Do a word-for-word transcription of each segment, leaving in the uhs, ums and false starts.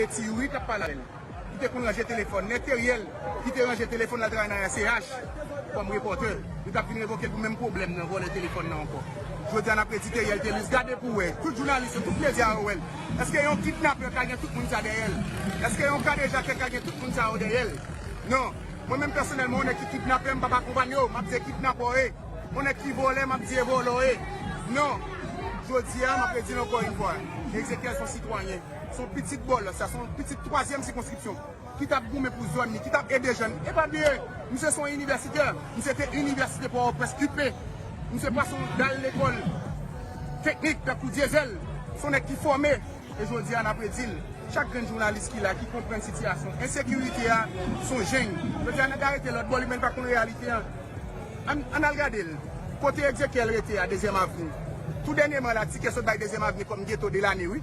Ti Youri k ap pale avè l. Li te konn ranje telefòn. Nèg Teriel, ki te ranje telefòn l al travay nan R C H kòm repòtè. Yo t ap vin revoke l pou menm pwoblèm nan, vòlè telefòn nan ankò. Jodi a n ap redi Teriel Thelus, gade pou w wè. Tout jounalis yo, tout medya yo wè l. Èske yon kidnapè ka gen tout moun sa dèyè l? Èske yon kadejakè ka gen tout moun sa yo dèyè l? Non. Mwen menm pèsonèlman, yon nèg ki kidnape m, m p ap akonpanye w, m ap di e kidnapè w ye. Yon nèg ki vòlè, m ap di e vòlè w ye. Non. Jodi a, m ap redi l ankò yon fwa. Ezekiel se yon sitwayen. Se yon pitit bòlòs, sa se yon pitit twazyèm sikonskripsyon ki t ap goumen pou zòn li, ki t ap ede jèn. E pa bliye, misye se yon inivèsitè. Misye te inivèsite Pòtoprens, U P. Misye pase yon dal lekòl teknik, tankou Dyezèl. Se yon nèg ki fòme. E jodi a, n ap redi l. Chak grenn jounalis ki la, ki konprann sitiyasyon ensekirite a, se yon jeng. Jodi a, nèg arete lòt bò, li menm pa konn reyalite an. Ann, ann al gade l. Kote Ezekiel rete a, Dezyèm Avni. Tou dènyèman la, Tikè sot bay Dezyèm Avni kòm geto de lane, wi.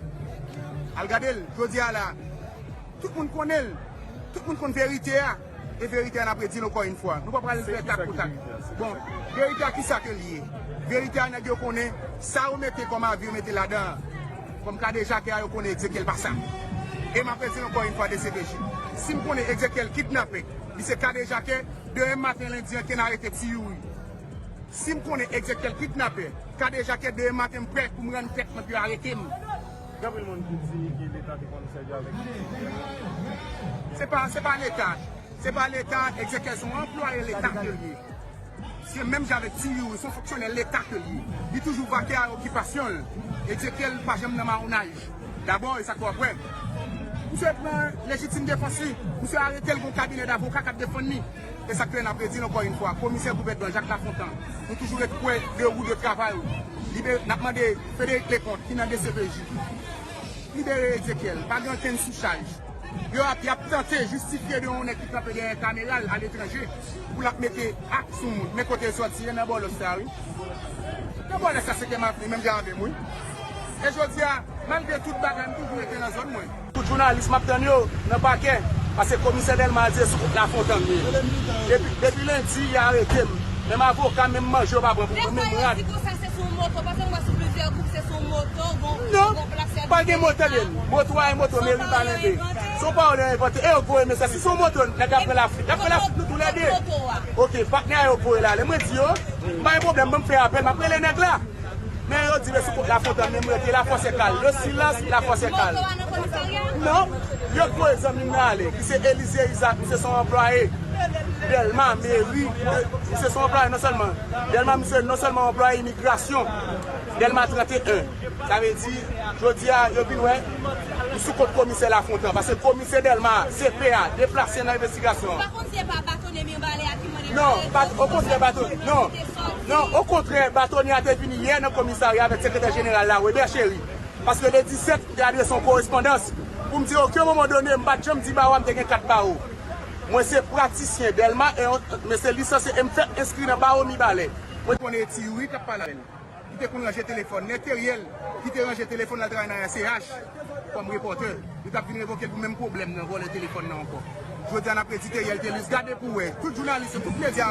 Al gade l. Jodi a la, tout moun konnen l. Tout moun konn verite a. E verite a, n ap redi l ankò yon fwa. Nou pa pral fè tak pou tak. Bon, verite a, ki sa ke l ye? Verite a, nèg yo konnen sa yo mete kòm avi, yo mete ladan an. Kòm kadejakè a, yo konnen Ezekiel pa sa. E m ap redi l ankò yon fwa, D C P J. Si m konnen Ezekiel kidnapè, li se kadejakè, demen maten lendi an, ke n arete Ti Youri. Si m konnen Ezekiel kidnapè, kadejakè, demen maten m prè pou m rann tèt mwen pou yo arete m. Gen anpil moun ki di ke Leta te konn sèvi avèk Ezekiel. Se pa, se pa Leta. Se pa Leta, Ezekiel se yon anplwaye Leta ke l ye. Se menm jan avèk Ti Youri, se yon fonksyonè Leta ke l ye. Li toujou vake a okipasyon l. Ezekiel pa janm nan mawonaj. Dabò, e sa k fè w ap wè. Misye pran lejitim defans li. Misye arete l, gon kabinè davoka k ap defann li. E sa k fè n ap redi l ankò yon fwa. Komisè gouvènman Jacques Lafontant, nou toujou ret kwè de ou de travay ou. Libere, n ap mande Frédéric Leconte, ki nan D C P J. Libere Ezekiel. Pa gen okenn sou chaj. Yo ap, y ap tante jistifye de yon nèg ki kanpe dèyè kamera l aletranje pou l ap mete ak sou moun. Men kote l sòti, e nan bòlòs sa, wi. Nan bòlòs sa, se te m ap li, menm jan avè m, wi. E jodi a, malgre tout bagay, m toujou rete nan zòn mwen. Tout jounalis, m ap tann yo nan pakè, paske komisè Dèlma di se sou kont Lafontant li ye. Depi, depi lendi, y arete m. Menm avoka, menm manje, yo pa pran pou mwen, menm rad. Dèfwa, yo di konsa se sou moto, paske m wè sou plizyè gwoup, se sou moto, gon, gon plasè. Non, pa gen moto, tande. Moto a, e moto meri pa lende. Se yon pawòl yo envante. E yo k voye mesaj. Si se yon moto, nèg la pran Lafrik. Y ap pran Lafrik, nou toulède. Ok, patnè a yo k voye l ale. Mwen di yo, m pa gen pwoblèm, ban m fè apèl, m ap rele nèg la. Men yo di, men sou kont Lafontant, men m rete, la force est kal. Le silence, la force est kal. Non, yo voye zanmi m nan ale, ki se Elize Isaac, misye se yon anplwaye Dèlma, meri, misye se yon anplwaye non sèlman Dèlma, misye non sèlman anplwaye imigrasyon Dèlma trannteyen. Sa vle di, jodi a, yo vin wè, m sou kont komisè Lafontant, paske komisè Dèlma, C P A, deplase nan envestigasyon an. Non, bat-, okontrè, bato-, non. Non, okontrè, batonye a te vini yè nan komisarya avèk sekretè jeneral la, Weber Chéry. Paske le disèt, m te adrese yon korespondans pou m di, okenn moman done, m pa t janm di bawo a m te gen kat bawo. Mwen se pratisyen Dèlma, e yon, men se lisansye, e m fèk enskri nan bawo Mibalè. Mwen konnen Ti Youri k ap pale avè l. Ki te konn ranje telefòn. Nèg Teriel, ki te ranje telefòn l al travay nan R C H kòm repòtè. Yo t ap vin revoke l pou menm pwoblèm nan, vòlè telefòn nan ankò. Jodi a, n ap redi Teriel Thelus, gade pou w wè. Tout jounalis yo, tout medya